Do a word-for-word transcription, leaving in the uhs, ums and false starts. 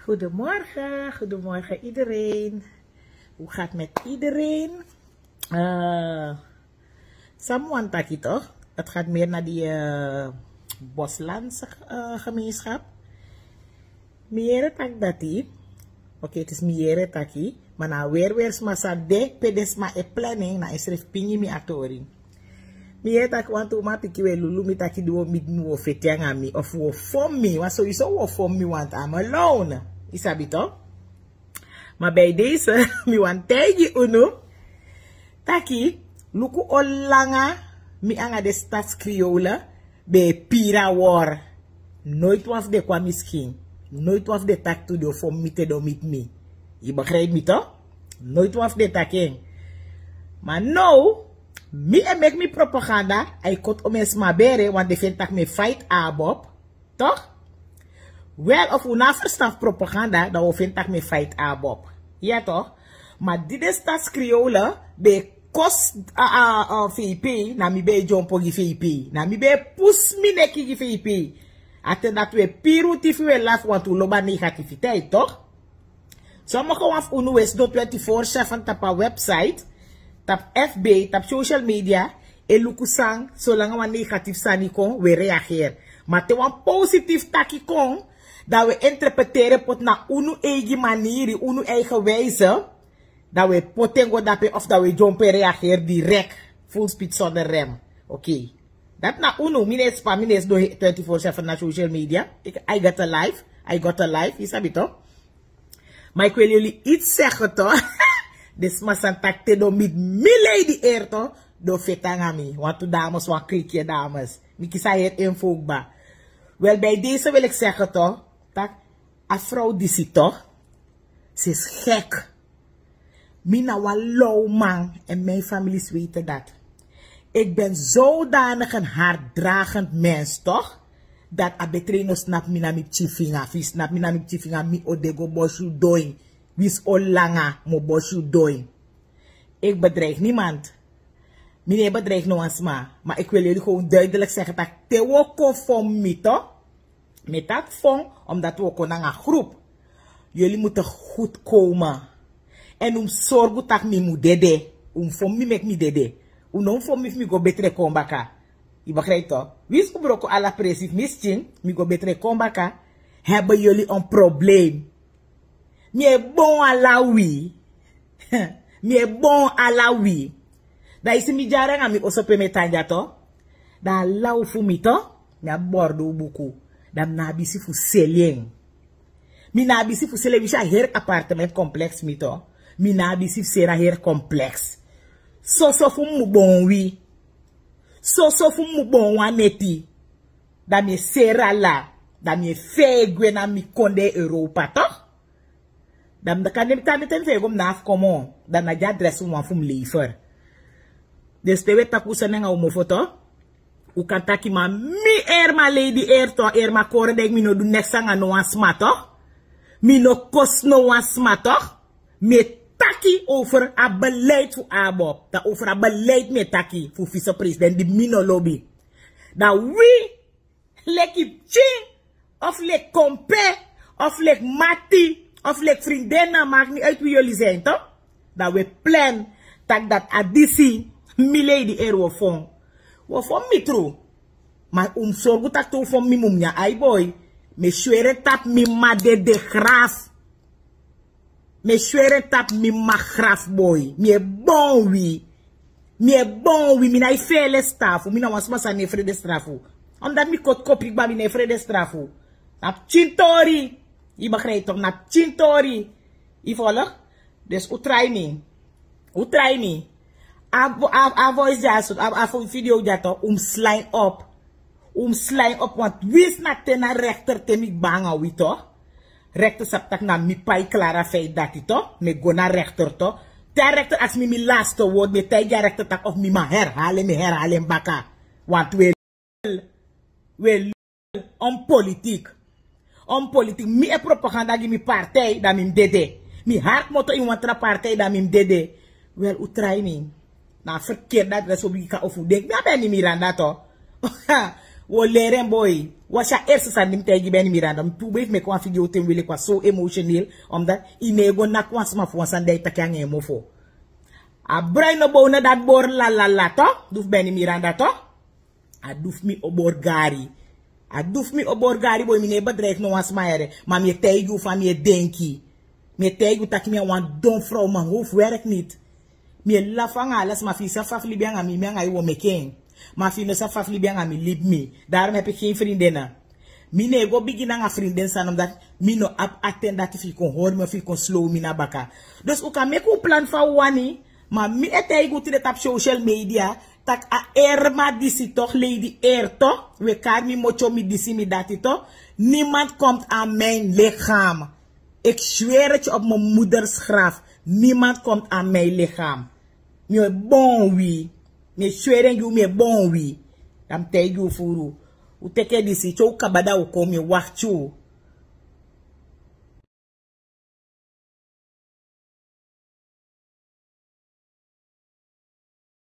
Goedemorgen, goedemorgen iedereen. Hoe gaat het met iedereen? Eh, San mi wani taki toch? Het gaat meer naar die eh, Boslandse eh, gemeenschap. Mi yere taki dati. Oké, het is mi yere taki. Ma na weri weri sma sa de pe den sma e planning na en srefi pingi mi a tori. Mi yere taki wantu uman pikin we lulu mi taki di wo miti mi wo feti anga mi of wo fon mi. Wan sowieso wo fon mi want I'm alone. Yu sabi toch? Ma bij deze, mi wani taigi unu. Taki, luku olanga, mi anga de staatskriole, ben e pira wor. Nooit wan fu den kon na mi skin. Nooit wan fu den taki tu den o fon mi te den o miti mi. Yu begrijp mi toch? Nooit wan fu den taki en. Ma now, mi e meki mi propaganda, a e koti omeni sma bere, want den feni taki mi e fight ABOP. Toch? Wel, of un no abi ferstan fu propaganda, dan un o feni taki mi e fight ABOP. Ya toch? Ma di den staatskriole ben e kosi a, a, a, VP, na mi ben e dyompo gi VP. Na mi ben e pusu mi neki gi VP. A ten dati un e piri un tifi, un e lafu, want un lobi a negativiteit, toch? Sommige wan fu unu e sidon twenty-four seven tapu a website, tapu FB, tapu social media, e luku san, solanga wan negatief sani kon, un e reageri. Ma te wan positief taki kon, dan un e interpreteri poti na unu eigi maniri, unu eigi wijze, dan un e poti en go dape of dan un e dyompo e reageri direct, full speed zonder rem. Oké. Dati na unu, mi no e span, mi no e sidon twenty-four seven na social media. Ik, I got a life, I got a life, yu sabi toch? Ma ik wil jullie iets zeggen toch? Den sma san taki te den o miti mi Lady Air toch, den o feti anga mi. Wantu dames, wan klikje dames. Mi kisi a heri info kba. Wel, bij deze wil ik zeggen toch, taki a vrouw disi toch, ze is gek. Mi na wan law man en mijn families weten dat. Ik ben zodanig een harddragend mens, toch? Dat a betri no snap mi na mi pikin finga. Fu yu snap mi na mi pikin finga, mi o de go bosi yu doin. Winsi olanga mi o bosi yu doin. Ik bedreig niemand. Mi no e bedreig no wan sma. Maar ik wil jullie gewoon duidelijk zeggen dat te wo kon fon mi toch? Mi e taki fon, omdat wo kon nanga groep. Jullie moeten goed komen. En un mus sorgu taki mi mu dede. Un mus fon mi meki mi dede. Un no mus fon mi fu mi go betre kon baka. Yu begrijp toch? Winsi un broko ala presi fu mi skin, mi go betre kon baka. Hebben jullie een probleem? Mi e bon ala wi. Mi e bon ala wi. Dan yu si mi dyari anga mi oso pe mi e tan dya toch. Dan a law fu mi toch, mi abi bordo buku. Dan mi no abi isi fu seli en. Mi no abi isi fu seli en, winsi a heri appartement complex mi toch. Mi no abi isi fu seli a heri complex. Soso fu mi mu bon wi. Soso fu mi mu bon wan neti. Dan mi e seri ala. Dan mi e fei gwe na mi kondee Europa toch. Dan mi kan de mi tan de ten fei go mi na afu komo. Dan na di adres fu mi wan fu mi lever. Dus te we taki un sani nanga un mofo toch. Un kan taki ma mi Air ma Lady Air toch, Air ma Kore Dijk, mi no du neks anga no wan sma toch. Mi no kosi no wan sma toch. Mi e taki over a beleid fu ABOP. Dan over a beleid mi e taki fu vicepresident di mi no lobi. Dan wi leki pikin, of leki kompe, of leki mati, of leki vriendin, maakt niet uit wie jullie zijn toch. Dan we plan taki dati a disi mi Lady Air wo fon. Wo fon mi tru. Ma un mus sorgu taki te un fon mi mu nyan ai boi. Mi e sweri en tapu mi m'ma dede graf. Mi e sweri en tapu mi m'ma graf boi. Mi e bon wi. Mi e bon wi, mi no e fele strafu. Mi na wan sma san no e frede strafu. Omdat mi koti kopi kba, mi no e frede strafu. Na pikin tori. Yu begrijp toch, na pikin tori. Yu volg? Dus un try mi. Un try mi. A, a, a voice dya so, a, a video dya toch, un mus line up. Un mus line up, want winsi na te na rechter te mi kba nanga wi toch. Rechter sabi taki na mi pai Clara feit dati toch. Mi e go na rechter toch. Te a rechter aksi mi mi laatste woord, mi e taigi a rechter taki of mi mag herhalen, mi herhalen baka. Want we lul, we lul. Om politiek. Om politiek. Mi e propaganda gi mi partij, dan mi mus dede. Mi hardmotto ini wan tra partij, dan mi mus dede. Wel, un try mi. Na verkeerd dat we so bika of un denki. Mi a Benny Miranda toch. Wi o leri en boi. Wan si a erste sani di mi taigi Beni Miranda, mi pubei fu meki wan figi yu ten wili kwa so emotional. Omdat yu no e go naki wan sma fu wan sani di a e taki anga en mofo. A brui no bow na dati bori lalala to. Du fu Beni Miranda to. A du fu mi o bori gari. A du fu mi o bori gari boi, mi no e bedrijfu no wan sma yere. Ma mi e taigi yu fa mi e denki. Mi e taigi yu taki mi a wan don frow, man hofu werk niti. Mi e lafu anga ala sma. Fi yu sabi fa fu libi anga mi, mi anga yu wi o meki en. Ma fi yu no sabi fa fu libi anga mi, libi mi. Darom hebi gen frindin na. Mi no e go bigin anga frindin sani omdat mi no abi a ten dati fi yu kon hori mi of fi yu kon slow mi na baka. Dus un kan meki un plan fa un wani. Ma mi e taigi un tide tapu social media, tak' a erma disi tok, lady erto, we kari mi motyo, mi disi, mi dati tok. Niemand komt aan mijn lichaam. Ik zweer het je op mijn moeders graf. Niemand komt aan mijn lichaam. Mi e bon wi. Mi e sweri en gi un, mi e bon wi. Dan mi taigi un furu. Un teki disi, te un kaba dan un kon, mi e wakti un.